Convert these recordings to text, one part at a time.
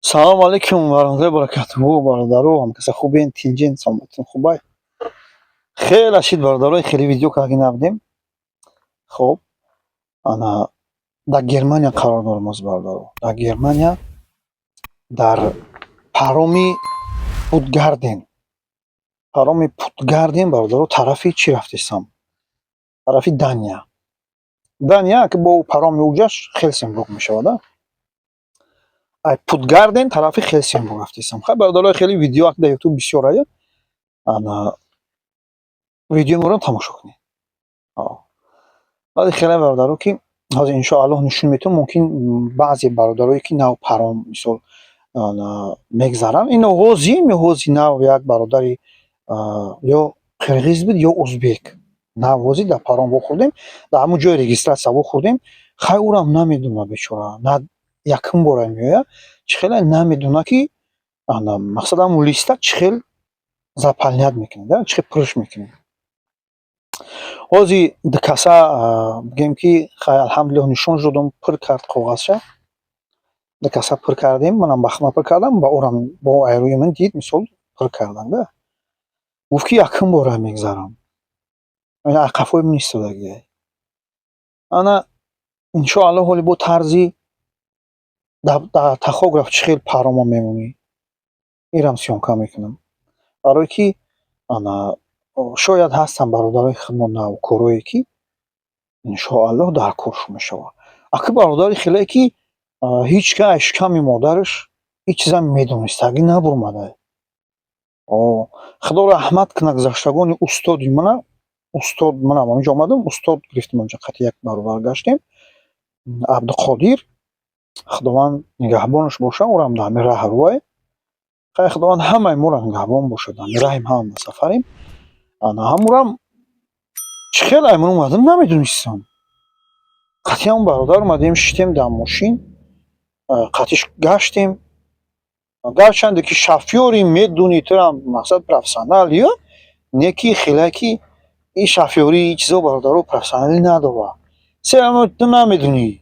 Салому алейкум ва раҳматуллоҳи баракатуҳу, бародаро, ҳамкаса хубен, тинҷен, саломатин, хубай? Хеле шид, бародаро, хеле видео карда набудем. Хоб, ана дар Германия қарор дорем ҳозир, бародаро. Дар Германия, дар пароми Путгарден. Пароми Путгарден, бародаро, тарафи чӣ рафтесам? Тарафи Дания. Дания ки бо пароми уҷаш Хелсинбург мешавад, а? Ай Путгарден тарафи Хелсинбург рафтесам. Хай, бародаро, хеле видео дар Ютуб бисёр ая. Ана видеои моро тамошо кунед. Баъди хеле, бародаро, ки ҳозир иншоаллоҳ нишон метавон, мумкин баъзе бародарое ки нав паром мисол мегзаранд. Ино ҳози нав як бародари ё қирғиз буд, ё узбек. Нав ҳозир дар паром вохӯрдем, дар ҳамон ҷои регистрация вохӯрдем. Хай, ӯрам намедонад бечора, на якум бора меояд, чӣ хеле намедонад, ки ана мақсад ҳамон листа чӣ хел заполнять мекунад, чӣ хел пурш мекунад. Ҳозир ду каса бигем, ки хай, алҳамдулиллоҳ, нишон додум, пур кард коғазша. Ду каса пур кардем, манам ба худам пур кардам, ба ӯрам бо айрӯи ман дид, мисол пур кардам да. Гуфт, ки якум бора мегзарам. Қафои ман истодагиай. Ана иншоаллоҳ ҳоли бо тарзи дар тахограф чӣ хел парома мемонӣ, инам съёмка мекунам. Барое ки ана шояд ҳастанд бародарои худмон навкорое, ки иншоаллоҳ дар коршон мешавад. Аки бародари хеле, ки ҳеҷ ка аз шиками модараш ҳеҷ чиза медонистагӣ набуромада. Худо раҳмат кунад гузаштагони устоди мана, устод манам ҳаминҷо омадам, устод гирифтем, онҷо қати як бародар гаштем. Абдуқодир, Худованд нигаҳбонаш бошад, ӯрам дар ҳамин раҳ рӯай. Хай, Худованд ҳамаи моро нигаҳбон бошад, дар ҳамин раҳем ҳама ба сафарем. Ана ҳамурам чӣ хел ай ман омадам, намедонистам. Қатъи ҳамон бародар омадем, шиштем дар мошин, қатиш гаштем. Гарчанде ки шофёри медонӣ, турам мақсад профессионал ё не, ки хеле ки ин шофёрӣ чизо, бародаро, профессионалӣ надорад. Се ту намедонӣ.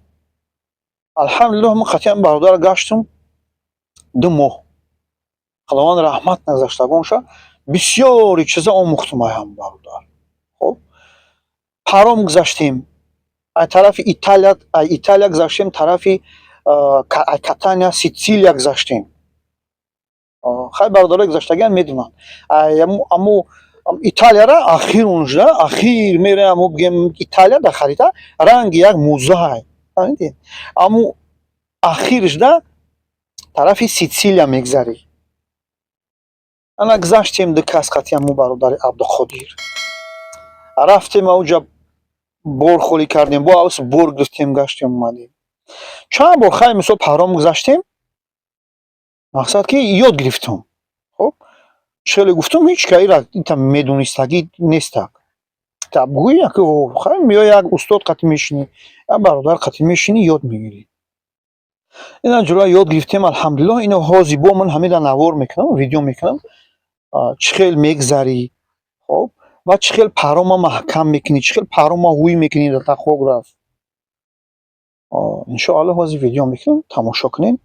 Алҳамдулиллоҳ, ман қатъи ҳамин бародар гаштам 2 моҳ. Худованд раҳмат нагузаштагонша, бисёри чиза омӯхтум ай ҳамон бародар. Хоб, паром гузаштем. Ай тарафи Италия, ай Италия гузаштем тарафи ай Катания Ситсилия гузаштем. Хай, бародарои гузаштагиам медонанд. Аммо Италияра ахир унҷа ахир мерем, амо бигем, Италия дар харита ранги як мӯзай. Фаҳмидед? Аммо ахирашда тарафи Ситсилия мегзарӣ. Ана гузаштем ду кас қатъи ҳамон бародари Абдуқодир. Рафтем, ауҷа бор холӣ кардем, бо авс бор гирифтем, гаштем, омадем. Чанд бор, хай, мисол паром гузаштем, мақсад ки ёд гирифтум. Хоб, хеле гуфтум, ҳеҷ ка ира ита медонистагӣ нестак. Та гӯӣ, ки хай, меои, як устод қатъи мешинӣ, як бародар қатъи мешинӣ, ёд мегирӣ. Ина ҷура ёд гирифтем, алҳамдулиллоҳ. Ино ҳозир бо ман ҳамира навор мекунам, видео мекунам, чӣ хел мегзарӣ, хоб, ва чӣ хел парома маҳкам мекунӣ, чӣ хел парома ҳуй мекунӣ дар тахограф. Иншоаллоҳ ҳозир видео мекунам, тамошо кунем.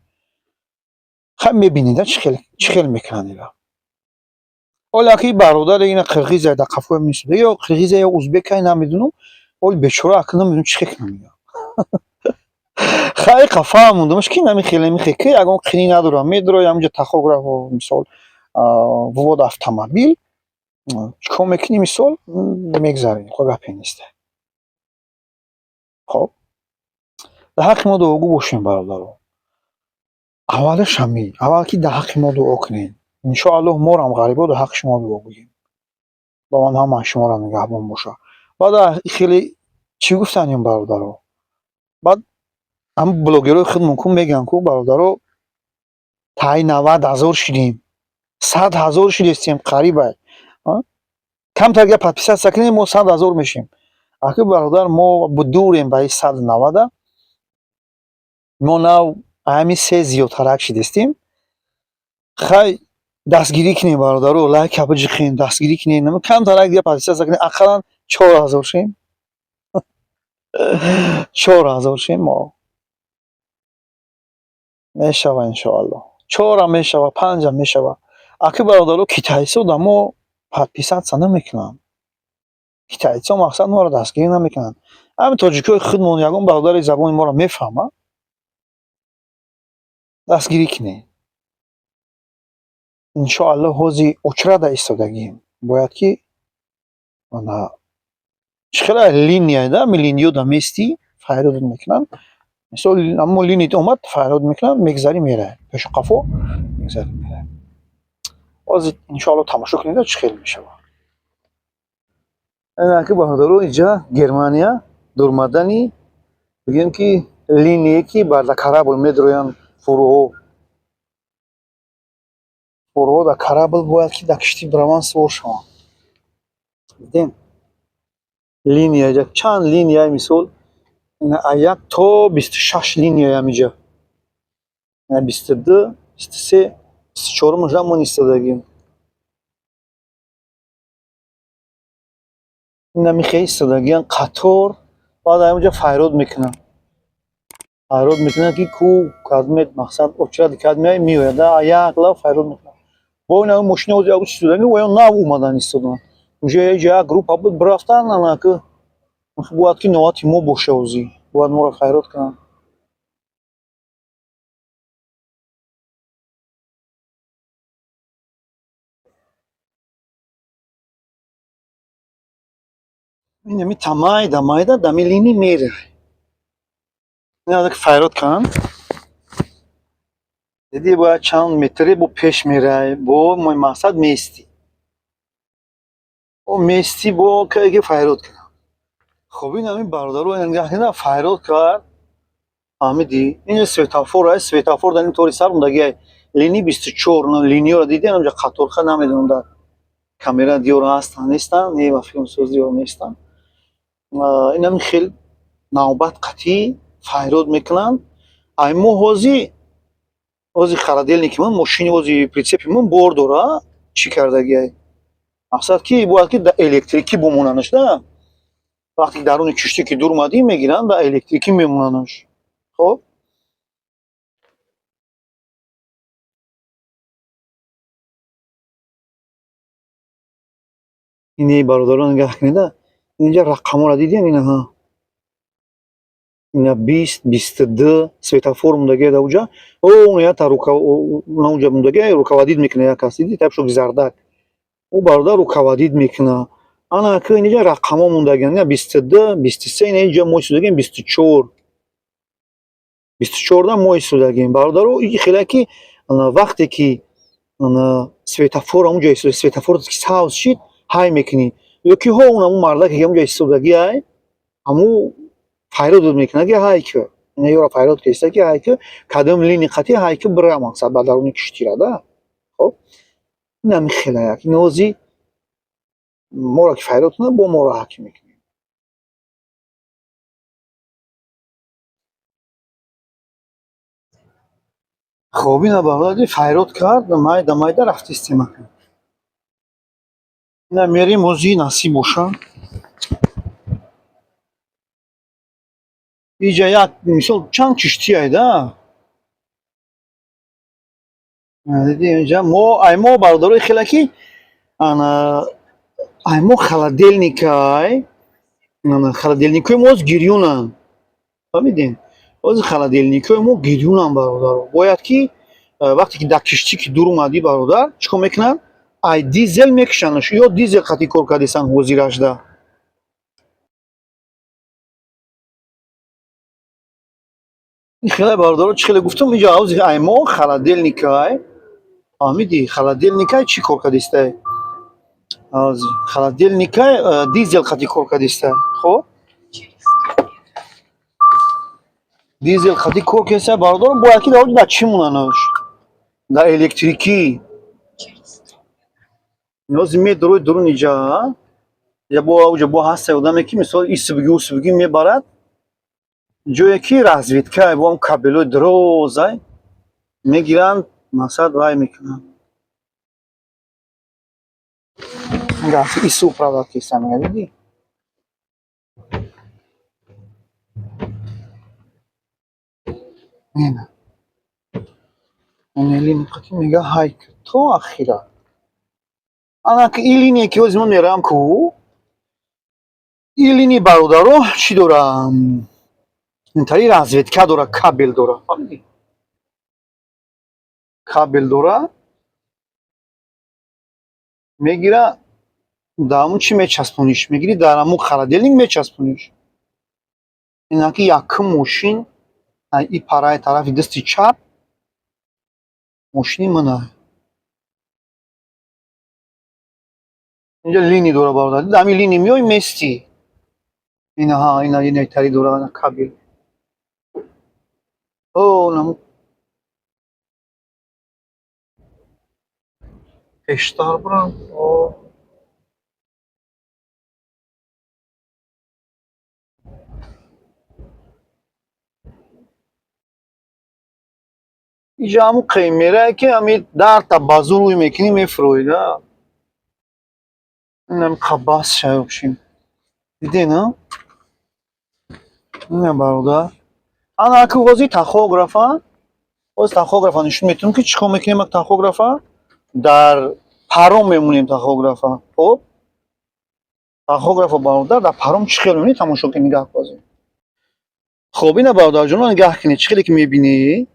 Хай, мебинед, чӣ хел мекунанд ира. Ҳоле аки бародари ина қирғиза дар қафои ман истода, ё қирғиза ё узбека, намедонам. Ҳоли бечора ака намедонам чӣ хел кунам ига. Хай, қа фаҳмондамаш, ки нами хеле михе, ки ягон қинӣ надорам. Медарои ҳаминҷо тахограф, мисол вывод автомобил, чӣ кор мекунӣ, мисол мегзарӣ, хо гапе нест. Хоб, дар ҳаққи мо дуогӯ бошем, бародаро. Аввалаш ҳамин, аввал ки дар ҳаққи мо дуо кунед. Иншоаллоҳ морам ғарибо дар ҳаққи шумо дуо гӯем. Худованд ҳамаи шуморо нигаҳбон бошад. Баъд хеле чӣ гуфтанем, бародаро? Баъд ҳамн блогерҳои худмон ку мегӯянд ку, бародаро, таи 90 000 шидем, 100 000 шидестем қарибай. Камтар га подписаться кунем, мо 100 000 мешем. Аки, бародар, мо дурем ба ин 190-а. Мо нав ҳамин се зиёдтарак шидестем. Хай, дастгирӣ кунем, бародаро, лайка биҷиқем, дастгирӣ кунем, камтарак дига подписаться кунем, ақаллан 4000 шем. 4000 шем мо. Мешава, иншоаллоҳ. Чорам мешава, панҷам мешава. Аки, бародаро, китайсо да мо подписаться намекунанд. Китайцо, мақсад, моро дастгирӣ намекунанд. Ҳамин тоҷикои худмон, ягон бародари забони моро мефаҳмад, дастгирӣ кунед. Иншоаллоҳ, ҳози очрада истодагием. Бояд ки ана чӣ хела линия да, ами линиёда местӣ, фарёдат мекунанд. Мисол, ҳамон линия омад, фарёд мекунанд, мегзарӣ, меравӣ. Пешу қафо мегзарӣ, меравӣ. Ҳозир, иншоаллоҳ, тамошо кунед, чӣ хел мешавад. Ина ки, бародаро, инҷа Германия дурмадани, бигӯем ки, линие ки бар корабль медроянд фураҳо. Фураҳо дар корабль бояд ки дар киштӣ бираванд, сувор шаванд. Дидем? Линия иҷа чанд линия, мисол, аз 1 то 26 линия ҳамиҷа. 22, 23, 24-умашам мо истодагим. Инами хел истодагиян қатор, баъд ҳаминҷа фарёд мекунанд. Фарёд мекунанд, ки ку кадмет, мақсад, очереди кадмеай меояд, як лав фарёд мекунанд. Бо ин ҳамин мошина ҳозир як истодаги, оё нав омадан истоданд. Уже иҷа як группа буд, бирафтанд, анаки бояд ки навбати мо боша ҳозир. Бояд моро фарёд кунанд. Инами та майда майда дами линӣ меравад. Ина ки фарёд кунанд. Дидӣ, бояд чанд метре бо пеш меравӣ, бо мақсад меистӣ. Бо меистӣ, бо ки фарёд кунанд. Хоб, ин ҳамин, бародаро, ина фарёд кард. Фаҳмидӣ? Ин светофор аст, светофор дар ин тори сар мондагиай. Линии 24, линиёро дидем, ҳамҷа қаторха, намедонам, дар камера диёр ҳастанд, нестанд, не, ба филмсоз диёр нестанд. Ин ҳамин хел навбат қатъӣ фарёд мекунанд. Ай мо ҳози холодильники ман, мошини ҳози прицепи ман бор дора, чӣ кардагиай? Мақсад ки бояд ки дар электрикӣ бимонанаш, да? Вақте ки даруни киштӣ ки дур омадӣ, мегиранд, дар электрикӣ мемонанаш. Хоб? Ини, бародарон, нигаҳ кунед, инҷа рақамҳоро дидем, инаҳа. Ина 20, 22 светофор мондагиай дар уҷа. О, ята уҷа мондагиай, руководит мекунад як кас, дидӣ, тайпшо зардак. Ӯ бародар руководит мекунад. Ана ки инҷа рақамҳо мондагианд. Ина 22, 23, ина инҷа мо истодагием 24. 24-да мо истодагием. Бародаро, ин хеле ки вақте ки светофор ҳамунҷо истода, светофор ки сабз шид, ҳай мекунӣ. Ё ки ҳо он ҳамун мардаке ки ҳамунҷо истодагиай, ҳамун фарёдот мекунад, ки ҳай ки. Ина ёро фарёд киста, ки ҳай ки, кадом линии қатъӣ ҳай ки бира, мақсад, ба даруни киштира, да. Хоб? Ин ҳамин хеле як. Ин ҳози моро ки фарёд кунад, бо моро ҳакм мекунем. Хоб, ина, бародари, фарёд кард, майда майда рафтистем. Ина мерем ҳози, насиб боша. Иҷа як мисол чанд киштиай, да? Диди, инҷа мо ай мо, бародарои, хеле ки ана ай мо холодильникай, ана холодильникҳои мо ҳоз гирёнанд. Фаҳмидем? Ҳозир холодильникҳои мо гирёнанд, бародаро. Бояд ки вақте ки дар киштӣ ки дур омадӣ, бародар, чӣ кор мекунанд? Ай дизел мекушанаш, ё дизел қатъӣ кор кардистанд ҳозирашда. Ин хеле, бародаро, чӣ хеле гуфтам, инҷа ҳозир ай мо холодильникай, фаҳмидӣ? Холодильникай чӣ кор кардистай? Ҳозир холодильникай дизел қатъӣ кор кардистай. Хоб? Дизел қатъӣ кор кардистай, бародаро, бояд ки дар чӣ монанаш? Дар электрикӣ. Ҳозир медурои дурун иҷа, бо уҷа бо ҳастай одаме ки, мисол, исибгӣ усибгӣ мебарад, ҷое ки разведка, бо ҳам кабелҳои дарозай мегиранд, мақсад, вай мекунанд. Ису управлять киста мега, дидӣ? Ина. Линия қати мега ҳайк то ахира. Ана ки ин линие ки ҳозир мо меравам ку, ин линии бародаро чӣ дора? Интари разведка дора, кабел дора. Фаҳмидӣ? Кабел дора. Мегира дар ҳамун чӣ мечаспониш? Мегири дар ҳамун холодильник мечаспониш. Инаки якум мошин и параи тарафи дасти чап мошини мана. Инҷа линии дора бародар. Дар ҳамин линии меои местӣ. Инаҳа, ина инайтари дора ина кабел. О, наму пештар бурам. О. Иҷа ҳамун қемерае ки ҳами дарта ба зур рӯй мекунӣ мефурӯед, а? Инам қабас шаёбшим. Диден, а? Ина бародар. Ана аку ҳозир тахографа, ҳозир тахографа нишон метавонем ки чӣ кор мекунем ак тахографа? Дар паром мемонем тахографа. Хоб? Тахографа бародар дар паром чӣ хел мемонӣ тамошо кунӣ нигаҳ кун. Хоб ина бародарҷонон нигаҳ кунед чӣ хеле ки мебинӣ?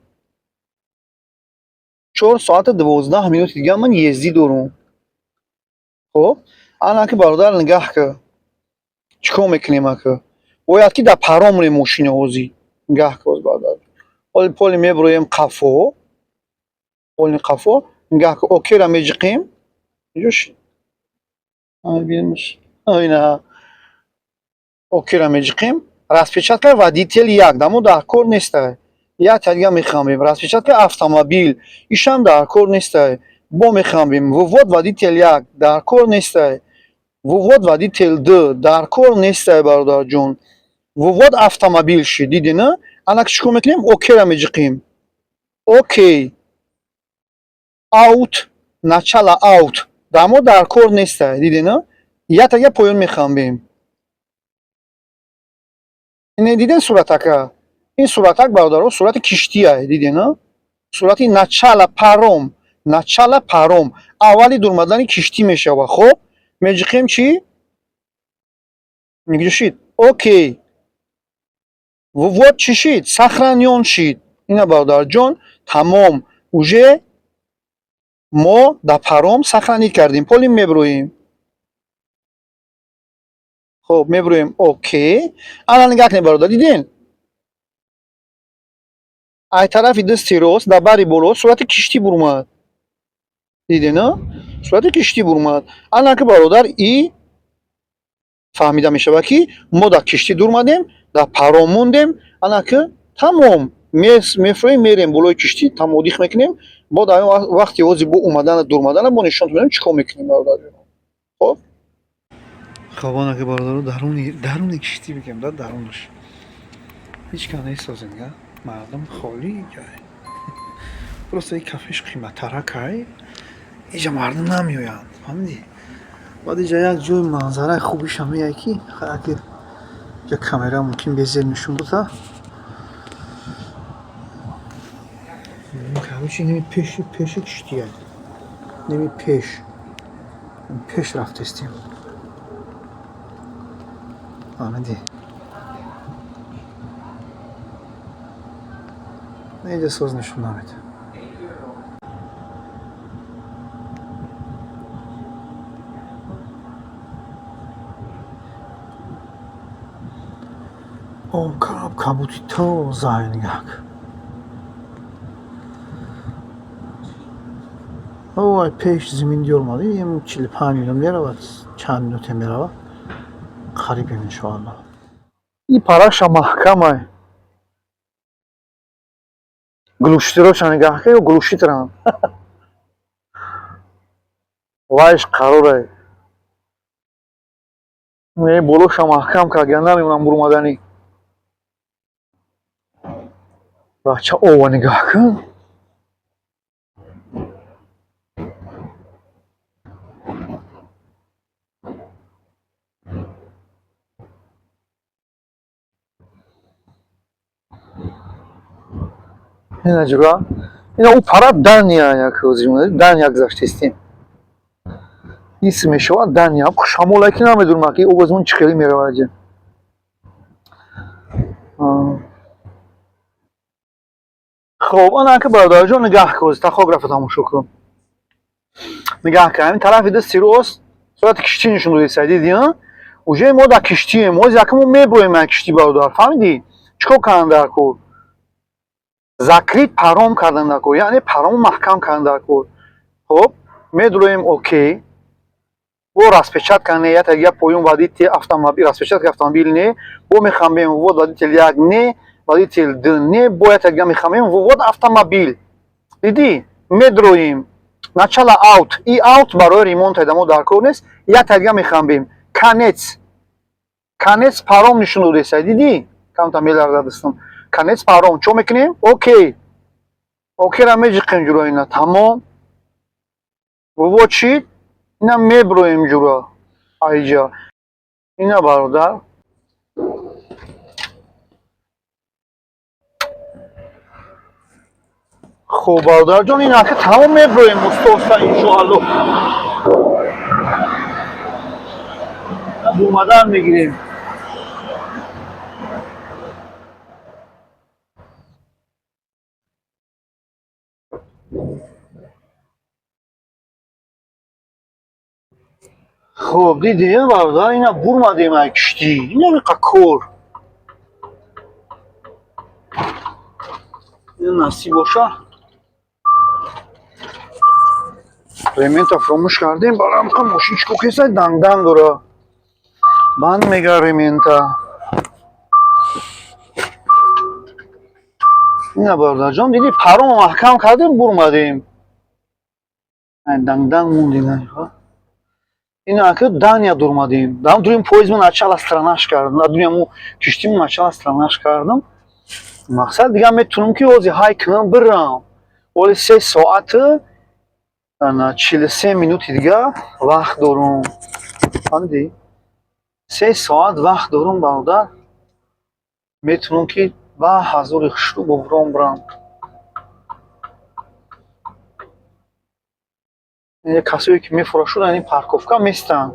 4 соата 12 минути дига ман ездӣ дорум. Хоб? Ана ки бародар нигаҳ кун. Чӣ кор мекунем ака? Бояд ки дар паром монем мошини ҳозир. Нигаҳ кун бародар. Ҳоли поли мебуроем қафо. Поли қафо. Нигаҳ кун окейра меҷиқем. Инҷош. Бинемш. Ина. Окейра меҷиқем. Распечатка водитель як. Дамо дар кор нестай. Як та дига мехамбем. Распечатка автомобил. Ишам дар кор нестай. Бо мехамбем. Вывод водитель як. Дар кор нестай. Вывод водитель д. Дар кор нестай бародарҷон. Вывод автомобил шид. Дидӣ на? Ана чӣ кор мекунем? Окейра меҷиқем. Окей. Аут. Начало аут. Дамо дар кор нестай. Дидӣ на? Як та дига поён мехамбем. Ине диден суратака? Ин суратак бародаро сурати киштия, диден, на? Сурати начало паром, начало паром. Аввали дурмадани киштӣ мешава. Хоб, меҷиқем чӣ? Меҷишид. Окей. Вывод чӣ шид? Сохранён шид. Ина бародарҷон, тамом. Уже мо дар паром сохранить кардем. Поли меброем. Хоб, меброем. Окей. Ана нигаҳ кунед бародар, диден? Ай тарафи дасти рост дар бари боло сурати киштӣ бурмад. Диден, а? Сурати киштӣ бурмад. Ана ки бародар и фаҳмида мешавад ки мо дар киштӣ дурмадем, дар паром мондем. Ана ки тамом мефурӯем, мерем болои киштӣ, тамодих мекунем. Бо дар вақти ҳозир бо омадана дурмадана бо нишон медиҳем чӣ кор мекунем бародарҷон. Хоб? Хоб ана ки бародаро даруни киштӣ бигем да дарунаш. Ҳеҷ кас несозем, га? Мардум холӣ ҷай. Просто ин кафеш қиматтаракай. Иҷа мардум намеоянд. Фаҳмидӣ? Баъд иҷа як ҷои манзараи хубишам меяй ки аки ҷа камера мумкин безер нишон дода. Короче, неми пеши киштия. Неми пеш. Пеш рафтестем. Фаҳмидӣ? Инҷа соз нишон намедиҳад. Об кабути тоза нигаҳ кун. Ой, пеш зимин диёр омад. Ин 45 минут меравад, чанд минуте меравад. Қарибем иншоалло. Ин параша маҳкамай. Глушителоша нигаҳ кун, глушитерам. Вайш қарорай. Не, болоша маҳкам кард, намемонам бурмадани. Бача ова нигаҳ кун. Ина ҷура Ина ӯ пара Дания, як Дания гузаштестем. Исм мешавад Дания. Шамоле ки намедонам, ки овозмон чӣ хеле меравад ҷа. Хоб, ана ки бародарҷон, нигаҳ кун, тахографа тамошо кун. Нигаҳ кун, ҳамин тарафи дасти рост сурати киштӣ нишон додеса, дидӣ? Уже мо дар киштием, мо якмо меброем аз киштӣ, бародар, фаҳмидӣ? Чӣ кор кардан дар кор? Закрыть паром кардан дар кор, яъне парому маҳкам кардан дар кор. Хоб, медроем, окей. Бо распечатка не, я тагия поён водитель автомобил, распечатка автомобил не, бо мехамбем ввод водитель як не, водитель д не, бо я тагия мехамбем ввод автомобил. Дидӣ? Медроем. Начало аут. И аут барои ремонт айдамо дар кор нест, я тагия мехамбем. Конец. Конец паром нишон додеса, дидӣ? Камта меларзад дастам. Конец паром. Чо мекунем? Окей. Окейра меҷиқем ҷуро ина. Тамом. Ввод шид? Ина меброем ҷуро. Айҷа. Ина бародар. Хуб, бародарҷон, ин ака тамом меброем уста-уста, иншоалло. Бумадан мегирем. Хуб, дидем, бародар, ина бурмадем ай киштӣ. Ина миқа кор. Ина насиб боша. Ремента фуромӯш кардем, барои ҳамқа мошин чӣ кор кеса данг-данг дора. Банд мега ремента. Ина бародарҷон, дидӣ, паромо маҳкам кардем, бурмадем. Данг-данг мондем. Ина ака Дания дурмадем. Дам дуюм поездмо начало странаш кардам. На дуюм киштимо начало странаш кардам. Мақсад дига метунам ки ози ҳай кунам бирам. Оли 3 соат ана 43 минути дига вақт дорум. Фаҳмидӣ? 3 соат вақт дорум, бародар. Метунам ки ба ҳазури хушрӯ бубром бирам. Касое ки мефурӯшанд, ин парковка местанд.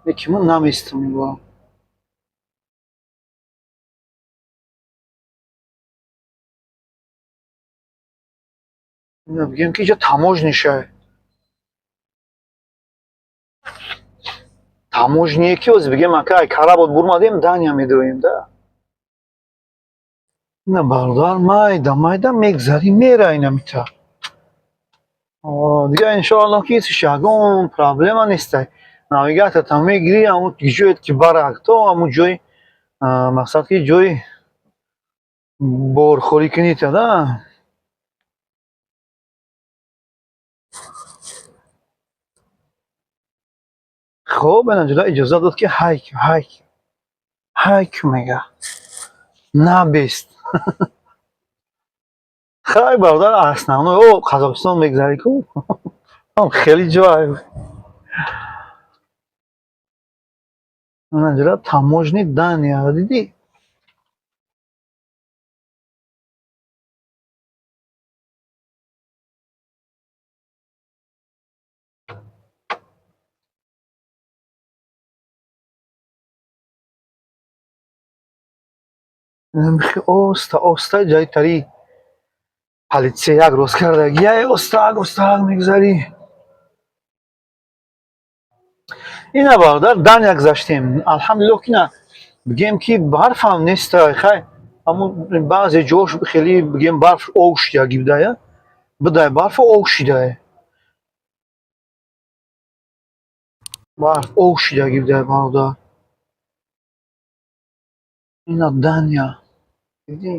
Лекин ман наместам инро. Бигем ки иҷа таможнишай. Таможние ки ози бигем ака ай Каработ бурмадем, Дания медроем да. Ина бародар, майда майда мегзарӣ, мера инамита. Дига иншоалло ки ҳеч ягон проблема нестай. Навигатортам мегирӣ, ҳамун ҷоет ки барак, то ҳамун ҷои мақсад ки ҷои борхӯрӣ кунита да. Хоб, ина ҷуда иҷозат дод ки ҳайк, ҳайк, ҳайк мега. Набест. Хай бародар, основной о Қазоқистон мегзарӣ ку. Ҳам хеле ҷой. Ина ҷуда таможни Дания, дидӣ? Михи оста оста ҷои тари полиция як рост кардагия, остак остак мегзарӣ. Ина бародар, Дания гузаштем. Алҳамдулиллоҳ ки на бигем ки барфам нестай, хай ҳамун баъзе ҷош хеле бигем барф ов шидаги будая. Будай барф ов шидае. Барф ов шидаги будай, бародар. Ина Дания. Дидӣ?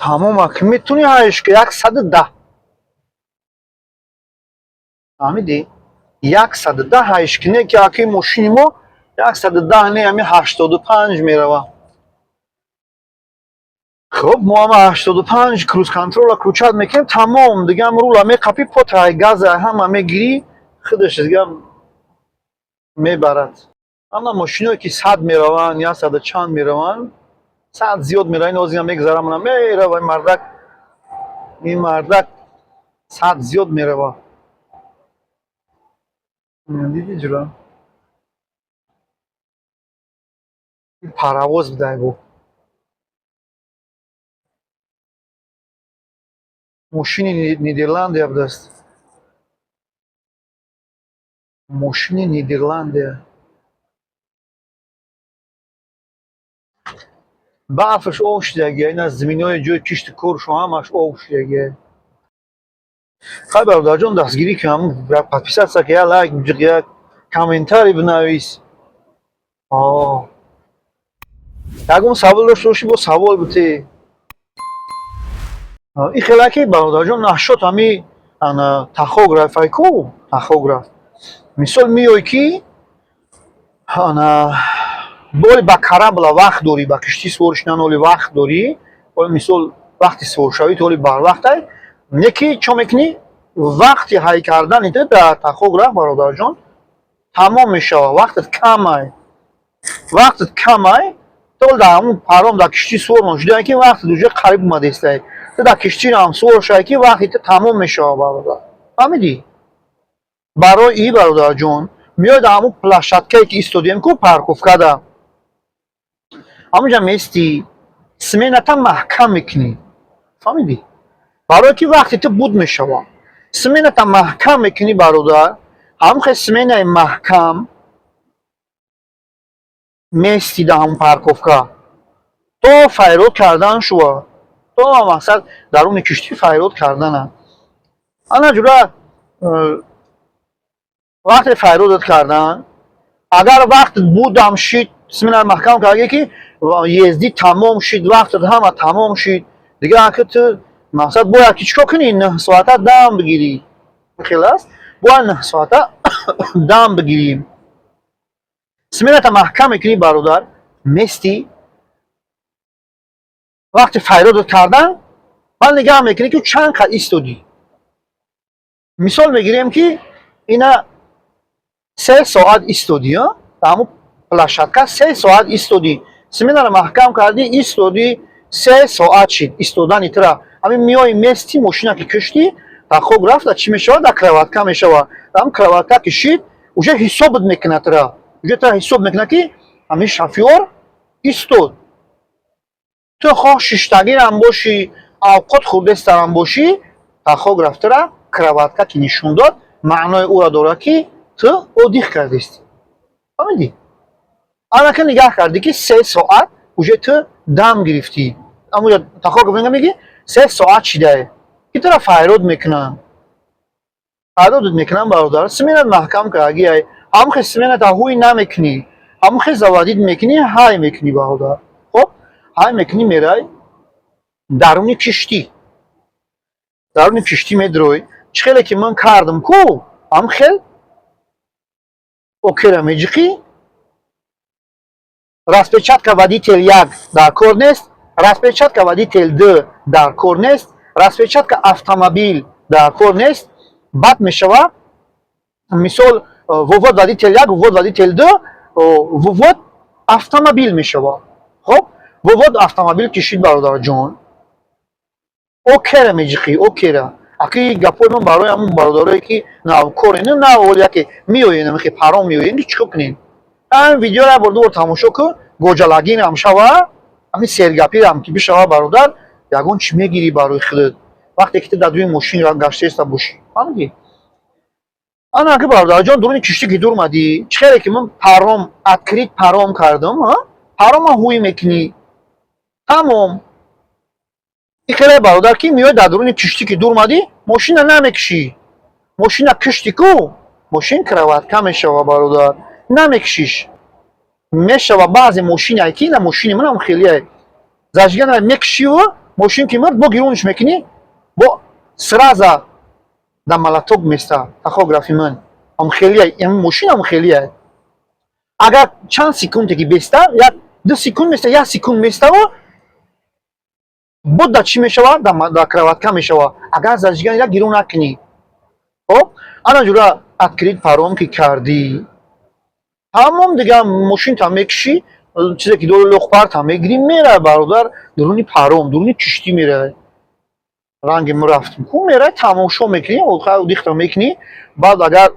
Тамом, ак метунӣ ҳайш ки 110. Фаҳмидӣ? 110 ҳайш ки не ки аки мошини мо 110 не, ҳами 85 мерава. Хуб, мо ҳама 85 круиз контроль включать мекунем, тамом, дигам рула меқапӣ, потай газа ҳама мегирӣ, худаш дига мебарад. Ана мошиное ки 100 мераванд, яксаду чанд мераванд, 100 зиёд мераванд, ҳозир мегзарам, мерава ин мардак, ин мардак 100 зиёд мерава. Дидӣ, ҷура? Паровоз будай бо. Мошини Нидерландия будааст. Мошини Нидерландия. Барфаш об шудагия, ина заминои ҷои кишту коршо ҳамаш об шудагия. Хай, бародарҷон, дастгирӣ кун, подписаться ка, як лайк биҷиқ, як комментарий бинавис. Ягон савол дошта бошӣ, бо савол бите. Ин хела ки, бародарҷон, нашод ҳами ана тахограф ай ку, тахограф. Мисол, меоӣ ки ана боли ба корабль вақт дорӣ, ба киштӣ сувор шудан оли вақт дорӣ, оли мисол вақти суворшавӣ оли барвақтай, не ки чо мекунӣ? Вақти ҳай кардани ту дар тахограф, бародарҷон, тамом мешавад, вақтат камай. Вақтат камай, то дар ҳамун паром, дар киштӣ сувор шудаи ки вақтат уже қариб омадестай. Ту дар киштиам сувор шавӣ ки вақти ту тамом мешавад, бародар. Фаҳмидӣ? Барои и, бародарҷон, меои дар ҳамун площадкае ки истодем ку, парковкада. Ҳамунҷа меистӣ, смената маҳкам мекунӣ. Фаҳмидӣ? Барое ки вақти ту буд мешавад. Смената маҳкам мекунӣ, бародар, ҳамун хел сменаи маҳкам меистӣ дар ҳамун парковка то файрод кардан шува. То мақсад даруни киштӣ файрод кардана. Ана ҷура, вақте файродат кардан, агар вақт будам шид, смена маҳкам кардӣ ки ездӣ тамом шид, вақтат ҳама тамом шид, дигар аки ту мақсад бояд ки чӣ кор кунӣ? 9 соата дам бигирӣ. Хел аст? Бояд 9 соата дам бигирӣ. Смената маҳкам мекунӣ, бародар, местӣ, вақти файродат кардан, баъд нигаҳ мекунӣ ки чанд қад истодӣ. Мисол мегирем ки ина 3 соат истодӣ, дар ҳамун площадка 3 соат истодӣ, сменаро маҳкам кардӣ, истодӣ, 3 соат шид истодани тура. Ҳамин меои местӣ, мошина ки киштӣ, тахограф дар чӣ мешавад? Дар кроватка мешавад. Дар ҳамун кроватка ки шид, уже ҳисобат мекунад тура. Уже тура ҳисоб мекунад ки ҳамин шофёр истод. Ту хоҳ шиштагирам бошӣ, авқот хӯрдестарам бошӣ, тахограф тура кроватка ки нишон дод, маънои ӯро дорад ки ту отдых кардистӣ. Фаҳмидӣ? Анака нигаҳ кардӣ ки 3 соат уже ту дам гирифтӣ. Амуҷа тахограф мега 3 соат шидае. Ки тура файрод мекунанд. Файродат мекунанд, бародар, сменат маҳкам кардагиай. Ҳамун хел смената ҳуй намекунӣ. Ҳамун хел заводить мекунӣ, ҳай мекунӣ, бародар. Хоб, ҳай мекунӣ, мерай даруни киштӣ. Даруни киштӣ медурой. Чӣ хеле ки ман кардам ку, ҳамун хел окера меҷиқӣ. Распечатка водитель як дар кор нест, распечатка водитель ду дар кор нест, распечатка автомобил дар кор нест. Баъд мешава, мисол, вывод водитель як, вывод водитель ду, вывод автомобил мешава. Хоб, вывод автомобил кишид, бародарҷон, окера меҷиқӣ, окера. Аки гапҳои ман барои ҳамун бародарое ки навкоре, на оли яке меоен, амихе паром меоен, чӣ кор кунем? Ҳамин видеоро як бор, ду бор тамошо кун, гоҷалагинам шава, ҳамин сергапирам ки бишава, бародар, ягон чӣ мегирӣ барои худат, вақте ки ту дар дуи мошин гаштаиста бошӣ. Фаҳмидӣ? Ана аки, бародарҷон, дуруни киштӣ ки дурмадӣ, чӣ хеле ки ман паром открыть паром кардам, парома ҳуй мекунӣ, тамом. Ин хеле, бародар, ки меои дар дуруни киштӣ ки дурмадӣ, мошина намекушӣ. Мошина кишти ку, мошин кроватка мешава, бародар, намекушиш. Мешава баъзе мошинае ки на мошини манам хелие зажигана мекушиву мошин ки мурд, бо гирониш мекунӣ, бо сразу дар молоток места тахографи ман. Ам хелие, мошинам хелие. Агар чанд секунде ки беста, як ду секунд места, як секунд меставу Буд да чӣ мешавад? Да кроватка мешавад, агар зажигание ра гирӯ накунӣ. Хоб, ана ҷура открыть паром ки кардӣ, тамом, дига мошинта мекушӣ, чизе ки дори, лохпарта мегирӣ, мерай, бародар, дуруни паром, дуруни киштӣ мерай. Ранги мо рафтем ку, мерай, тамошо мекунӣ, дихта мекунӣ. Баъд агар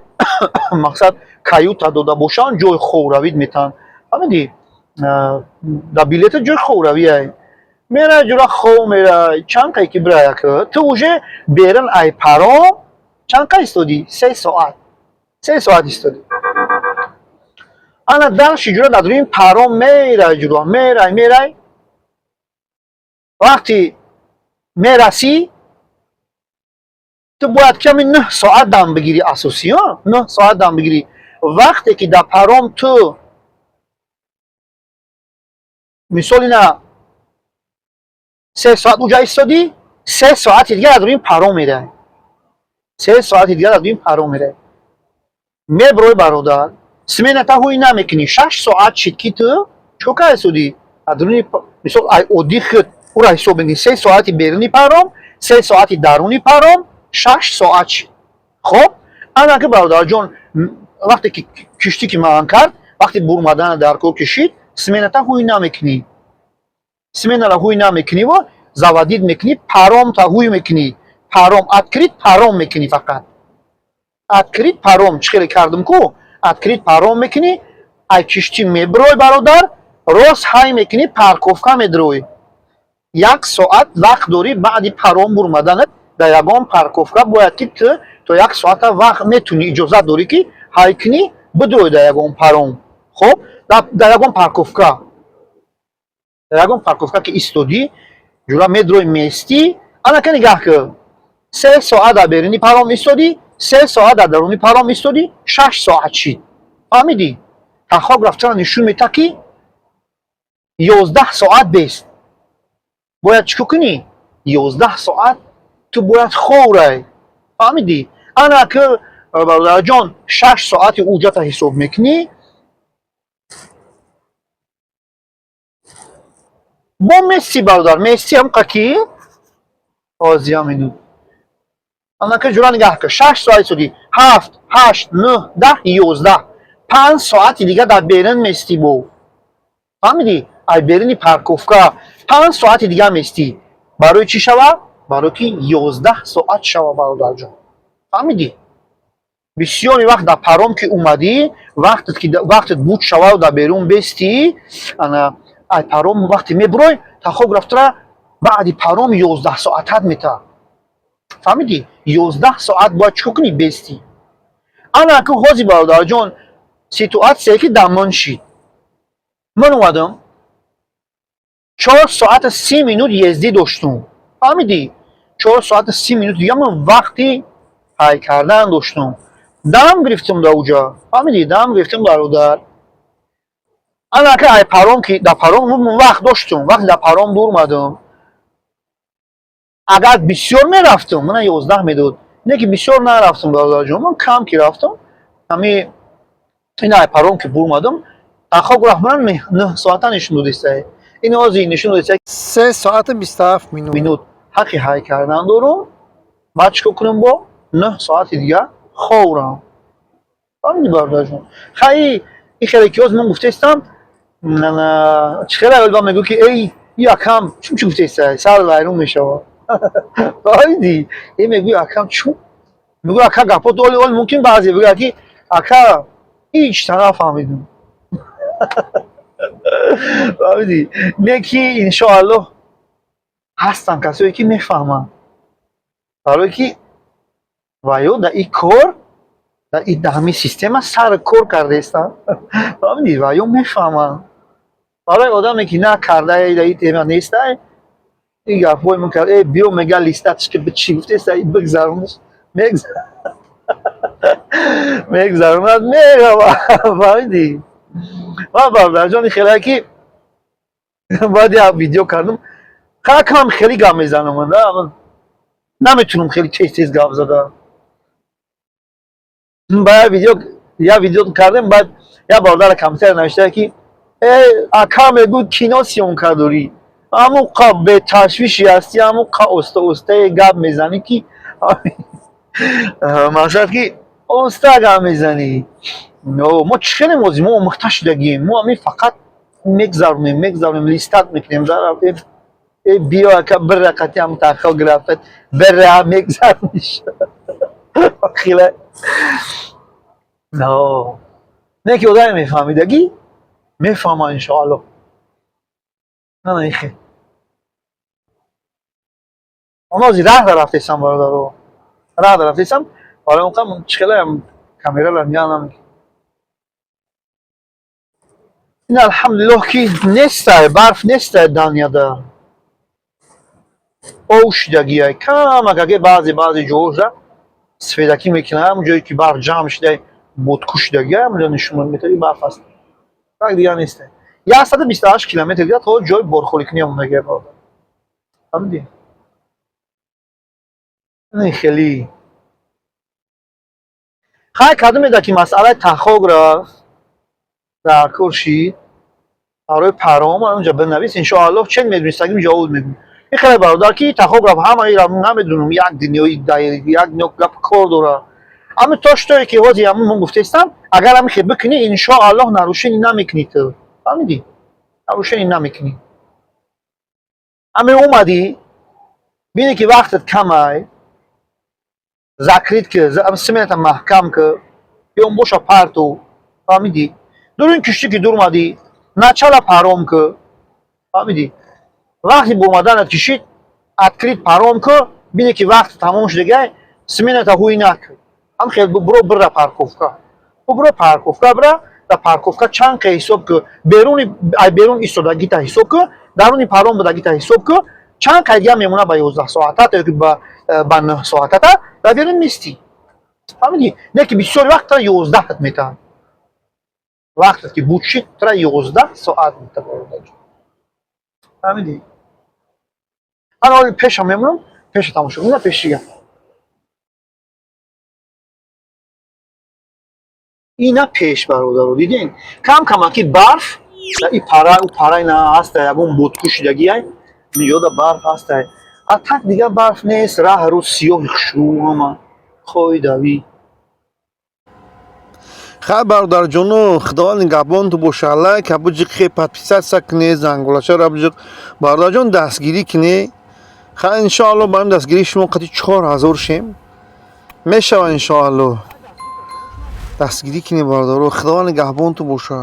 мақсад каюта дода бошанд, ҷои ховравид метаҳанд, фаҳмидӣ? Дар билета ҷои ховравиай. Мерай, ҷура хов мерай, чанд қай ки бирай. Ака, ту уже берун ай паром чанд қай истодӣ? 3 соат, 3 соат истодӣ. Ана дальше ҷура дар дуруни паром мерай, ҷура мерай, мерай. Вақти мерасӣ, ту бояд ками 9 соат дам бигирӣ, асосӣ 9 соат дам бигирӣ. Вақте ки дар паром ту, мисол, ина 3 соат уҷа истодӣ, 3 соати дигар аз рӯи паром мерай, 3 соати дигар аз рӯи паром мерай. Меброй, бародар, смена та ҳуй намекунӣ, 6 соат шид, ки ту чӣ кар истодӣ аз рӯи, мисол, ай оддӣ худ ура ҳисоб мекунӣ: 3 соати беруни паром, 3 соати даруни паром, 6 соат шид. Хоб, ана ки, бародарҷон, вақте ки киштӣ ки маъан кард, вақте бурмадана дар кор кишид, смена та ҳуй намекунӣ, смена ра ҳуй намекунӣ ва заводить мекунӣ, паром та ҳуй мекунӣ, паром открыть паром мекунӣ, фақат открыть паром. Чӣ хеле кардум ку, открыть паром мекунӣ, ай киштӣ мебирой, бародар, рост ҳай мекунӣ, парковка медирой. Як соат вақт дорӣ баъди паром бурмаданат, дар ягон парковка бояд ки ту то як соата вақт метунӣ, иҷозат дорӣ, ки ҳай кунӣ, бидурой дар ягон паром. Хоб, дар ягон парковка, дар ягон парковка ки истодӣ, ҷура медурой, меистӣ. Анака нигаҳ кун: 3 соат дар беруни паром истодӣ, 3 соат дар даруни паром истодӣ, 6 соат шид, фаҳмидӣ? Тахограф чара нишон медиҳад, ки 11 соат бест. Бояд чӣ кор кунӣ? 11 соат ту бояд ховрай, фаҳмидӣ? Ана ки, бародарҷон, 6 соати уҷата ҳисоб мекунӣ, бо месси, бародар, месси ҳамқа ки озия минут. Анака ҷура нигаҳ кун: 6 соат истодӣ, ҳафт, ҳашт, нӯҳ, 10, 11, 5 соати дига дар берун местӣ бо, фаҳмидӣ? Ай беруни парковка 5 соати дига местӣ. Барои чӣ шава? Барои ки 11 соат шава, бародарҷон, фаҳмидӣ? Бисёри вақт дар паром ки омадӣ, вақтет ки вақтет буд шаваю дар берун бестӣ, ана ай паром вақте мебурой, тахографтра баъди паром 11 соатат мета, фаҳмидӣ? 11 соат бояд чӣ кор кунӣ? Бестӣ. Ана ки ҳозир, бародарҷон, ситуация е ки дар ман шид: ман омадам, 4 соату 30 минут ездӣ доштум, фаҳмидӣ? 4 соату 30 минут дига ман вақти ҳай кардан доштум. Дам гирифтам дар уҷа, фаҳмидӣ? Дам гирифтам, бародар. Ана ки ай паром ки дар паром вақт доштум, вақте дар паром дур омадам, агар бисёр мерафтам, мана 11 медод. Не ки бисёр нарафтам, бародарҷон, ман кам ки рафтам. Ҳами ин ай паром ки бурмадам, тахограф ман 9 соата нишон додистай. Ин ҳозир нишон додистай 3 соату 27 минут. Минут ҳаққи ҳай кардан дорум. Баъд чӣ кор кунам? Бо 9 соати дига ховрам, фаҳмидӣ, бародарҷон? Хай, ин хеле ки ҳозир ман гуфтаистам, чӣ хеле аввал мегӯ, ки эй, якам чун чӣ гуфтаистай, сар вайрон мешавад, фаҳмидӣ? Э, мегӯи, акам, чун мегӯ, ака, гапот оли оли мумкин баъзе бигӯяд, ки ака, ҳеҷ та нафаҳмидум, фаҳмидӣ? Не ки иншоаллоҳ ҳастанд касое, ки мефаҳманд, барое ки ваё дар ин кор, дар ин ҳамин система сар кор кардаистанд, фаҳмидӣ? Ваё мефаҳманд. Барои одаме, ки накарда, дар ин тема нестай, ин гапҳои ман кард, э, биё, мега, листатш ки чӣ гуфтеста, бигзаронаш, мегзаронад, мерава, фаҳмидӣ? Ман, бародарҷони, хеле ки баъд як видео кардам, кам хеле гап мезанам, наметунам хеле тез тез гап зада. Ба видео, як видео кардем, баъд як бародар комментарий навиштае, ки э, ака, мегӯ, кино съёмка дорӣ. Ҳамун қа беташвиши ҳастӣ, ҳамун қа оста остае гап мезанӣ, ки мақсад ки оста гап мезанӣ. Мо чӣ хеле мозӣ, мо омӯхта шудагием, мо ҳамин фақат мегзаронем, мегзаронем, листать мекунем, э биё, ака, бира, қати ҳам тахографат бира, мегзарониш хеле. Не ки одаме мефаҳмидагӣ мефаҳма, иншоалло. На, ихе онози раҳ рафтесам, бародаро, раҳ рафтесам. Барои он қам чӣ хелаям камерара нигоҳ намекунам. Ин, алҳамдулиллоҳ, ки нестай, барф нестай. Данияда ов шидагиай камакаке, баъзе баъзе ҷоҳоша сфедакӣ мекунад. Ҳамон ҷое ки барф ҷамъ шидай, бодку шидагиай, ҳамонҷо нишон метавӣ, барф аст, так дигар нестай. 128 километр дига то ҷои борхоликунӣ омадагиай, бародар, фаҳмидӣ? Хеле хай кадомеда ки масъалаи тахограф дар кор шид барои паром, онҷа бинавис, иншоаллоҳ, чен медонистагим ҷавоб мегӯм. Ин хеле, бародар, ки тахограф ҳамаира намедонам, як дунёи, як дунё гап кор дора. Ами то штое ки ҳозир ҳамун мо гуфтестам, агар ҳами хел бикунӣ, иншоаллоҳ, нарушение намекунӣ ту, фаҳмидӣ? Нарушение намекунӣ. Ами омадӣ, бинӣ ки вақтат камай, закрыть ки, смена та маҳкам ки, ё боша парту, фаҳмидӣ? Дурин киштӣ ки дур омадӣ, начала паром ки, фаҳмидӣ? Вақти бомаданат кишид, открыть паром ки, бинӣ ки вақт тамом шудагай, смена та ҳуй накун. Ҳам хел буро, бира парковка, бубуро парковка, бира дар парковка чанд қа ҳисоб ки, беруни ай берун истодагита ҳисоб ки, даруни паром будагита ҳисоб ки, чанд қай дига мемона ба 11 соатата ё ки ба 9 соатата дар берун мистӣ, фаҳмидӣ? Не ки бисёри вақт тара 11-ат метаҳад, вақтат ки буд шид, тара 11 соат метаҳад, фаҳмидӣ? Ана ҳоли пеша мемонам, пеша тамошо кунам, пешига ина пеш, бародаро, дидем, кам камаки барф и пара, у пара ина ҳаста, ягон бодкушидагиай миёда барф ҳастай, а так дига барф нест. Раҳ рӯз сиёҳи хушрӯ, ҳама қоидавӣ. Хай, бародарҷоно, худованд нигаҳбонту боша. Лайк буҷиқе, подписаться куне, зангулачаро буҷиқ, бародарҷон, дастгирӣ куне. Хай, иншоалло, ба ин дастгирии шумо қати 4000 шем мешава, иншоалло. Дастгирӣ кунед, бародаро, худованд нигаҳбонту боша.